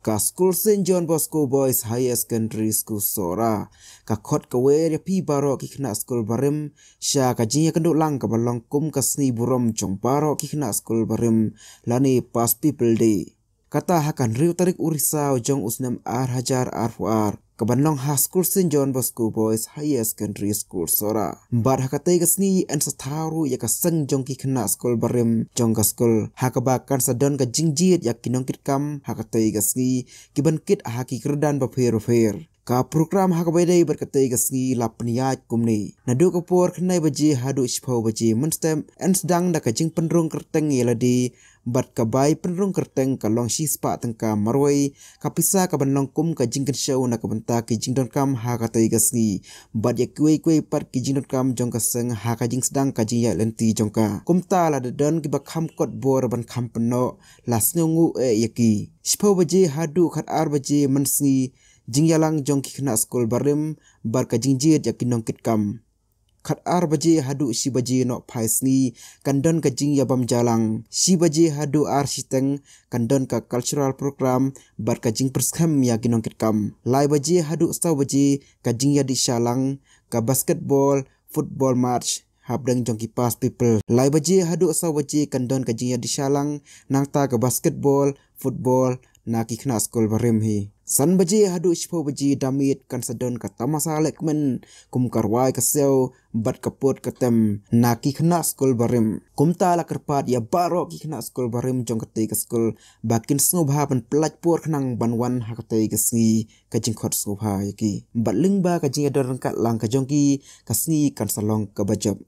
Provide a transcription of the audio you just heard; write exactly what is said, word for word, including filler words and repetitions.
Ka skul Saint John Bosco Boys Higher Secondary School Sohra ka khot ka wer ïa phi baroh ki khynnah skul barim sha ka jingïakynduh lang kaba long kum ka sngi burom jong baroh ki khynnah skul barim lane Past Pupil Day. Kata ha ka hynriew tarik u Risaw jong u snem ar hajar arphew ar, kaban long ha skul Saint John Bosco Boys Higher Secondary School Sohra. Bad ha katei ka sngi yn sa thaw ruh ïa ka seng jong ki khynnah skul barim jong ka skul, ha kaba kan sa don ka jingjied ïa ki nongkitkam ha katei ka sngi kiban kit ha ki kyrdan bapher bapher. Ka program ha kaba ïadei bad katei ka sngi la pynïaid kumne. Naduh ka por khyndai baje haduh shiphew baje mynstep yn sdang da ka jingpynrung kyrteng ïa lade, bad ka bai pynrung kyrteng ka long shispah tyngka marwei, ka pisa kaban long kum ka jingkynshew na ka bynta ki jingdonkam ha katei ka sngi. Bad ïa kiwei kiwei pat ki jingdonkam jong ka seng ha ka jingsdang ka jingïaid lynti jong ka. Kumta lada don kiba kham kot bor ban kham pynnoh, la sngewnguh eh ïa ki. Shiphew baje haduh khatar baje mynsngi, jingïalang jong ki khynnah skul barim bad ka jingjied ïa ki nongkitkam. Khatar baje haduh shi baje nohphai sngi kan don ka jingïabam jalang. Shi baje haduh ar shiteng kan don ka cultural program bad ka jingpyrskhem ïa ki nongkitkam. Lai baje haduh saw baje ka jingïadih shalang, ka basketball, football match hapdeng jong ki Past Pupil. Lai baje haduh saw baje kan don ka jingïadih shalang, nangta ka basketball, football na ki khynnah skul barim hi. San baje haduh shiphew baje da miet kan sa don ka tamasa lehkmen kum ka rwai ka siaw bad ka put ka tem na ki khynnah skul barim. Kumta la kyrpad ïa baroh ki khynnah skul barim jong katei ka skul ba kin sngewbha ban pyllait por khnang ban wan ha katei ka sngi ka jingkhot sngewbha ïa ki. Bad lyngba ka jingïadon ryngkat lang ka jong ki, ka sngi kan sa long kaba jop.